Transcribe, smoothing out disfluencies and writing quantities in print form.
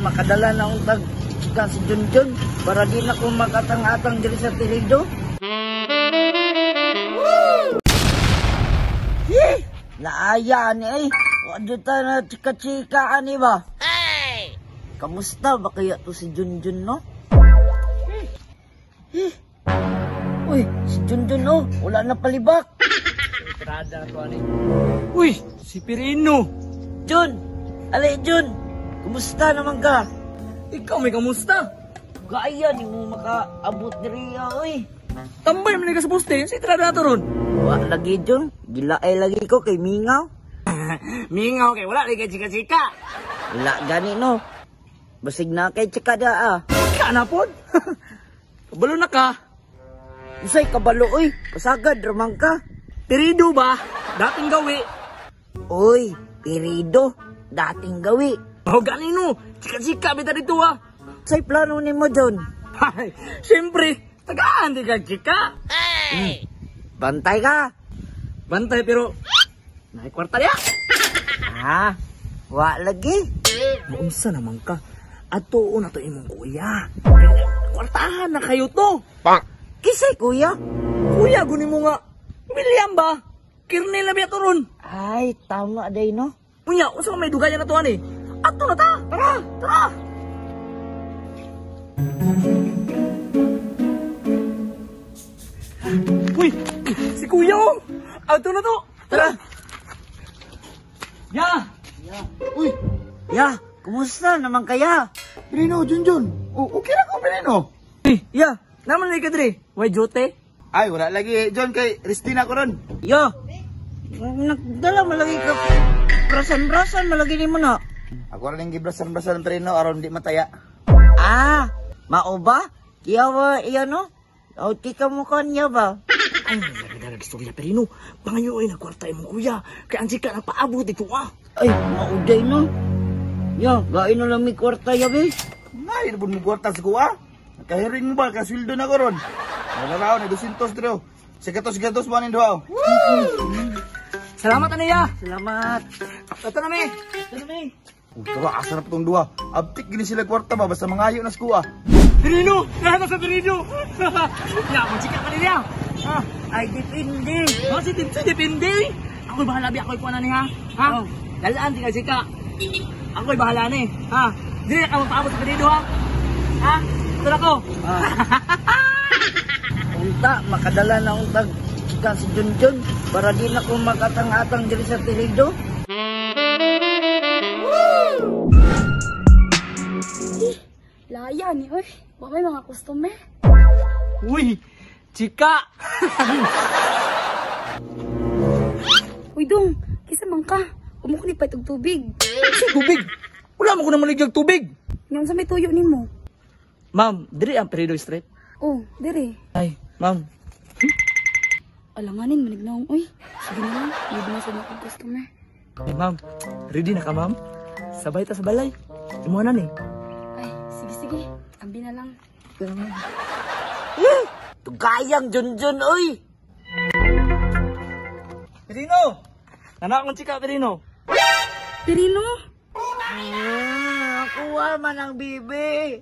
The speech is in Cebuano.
makadala na akong tag chika si Junjun para di na ko makatang-atang diri sa Tilido. Eh, naaya ni ay. Wa jud ta na chika-chika ani ba? Hey! Kamusta ba kaya to si Junjun, no? Eh. Uy, si Junjun oh, wala na palibak. Trada to ani. Uy, si Pirino. Jun, alay Jun, kumusta naman ka? Ikaw may kamusta? Gaya ni mo makaabot diri oy. Tambay man ka sa poste, si trada to ron. Wa lagi Jun, gilaay lagi ko kay mingaw. Mingaw kay wala lagi chika-chika. Wala gani no. Basig na kay chika da ah. Ka na pod. Kabalo na ka. Usay kabalo oy, pasagad ramang ka. Pirido ba? Dating gawi. Oy, pirido, dating gawi. Oh, gani no. Chika-chika bita dito ah. Say plano nimo Jun? Ay, siyempre, tagaan di ka chika. Hey! Bantay ka. Bantay pero naay kwarta niya. Ah, wa lagi. Maunsa naman ka. Ato na to imong kuya. Kwartahan na kayo to. Pak. Kisay kuya? Kuya guni mo nga. William ba? Kirnel na biya to ron. Ay, tama day no. Unya, unsa may dugayan na to ani? Ato na ta. Tara, tara. Uy, si kuya oh. Ato na to. Tara. Ya. Ya. Uy. Ya, kumusta naman kaya? Pirino, Junjun. Oh, okay ra ko Pirino. Eh, ya, naman lagi ka diri. Way jote. Ay, wala lagi John kay Ristina ko ron. Ya. Nagdala malagi ka brasan-brasan malagi nimo na. Ako ra ning gibrasan-brasan Pirino aron di mataya. Ah, mao ba? Kiya ba iya no? Okay ka mukha niya ba? Ay, nagdadag istorya Pirino. Pangayo ay nagkwarta imong kuya. Kay ang chika nagpaabot dito ah. Ay, mauday no. Ya, gain na lang may kwarta ya be. Nay, na mo kwarta sa kuha. Nakahiring mo ba kasweldo na ko ron. Wala raw ni 200 dro. Sigatos-gatos ba ning duha? Salamat aniya. Salamat. Ato na mi. Ato na mi. Tara, asa na po tong duha. Abtik gini sila kwarta ba basta mangayo na sa kuha. Pirino, lahat sa Pirino. Ya, magchika ka niya. Ah, ay depende. Oh, si depende. Ako'y bahala bi, ako'y kuha na niya. Ha? Oh. Lalaan di ka chika. Ako'y bahala ni. Ha? Dili na ka magpaabot sa Pirino ha. Ha? Ito na ko. Ah. Unta, makadala na akong tag chika si Junjun para di na ko makatang-atang diri sa Tilido. Laya ni, oy. Wa may mga customer. Uy, chika. Uy, dong, kisa man ka. Umukni pa itong tubig. Sa tubig? Wala mo ko na maligyag tubig. Ngayon sa may tuyo ni mo. Ma'am, diri ang Perido Street? Oh, diri. Ay, ma'am. Alanganin, manignaong, uy. Sige na lang, may binasad na akong customer. Ay, ma'am, ready na ka, ma'am? Sabay ta sa balay. Imuha na ni. Ay, sige, sige. Ambi na lang. Eh, tugayang Junjun, uy. Pirino! Nana akong chika, Pirino. Pirino? Ah, kuha man ang bibi.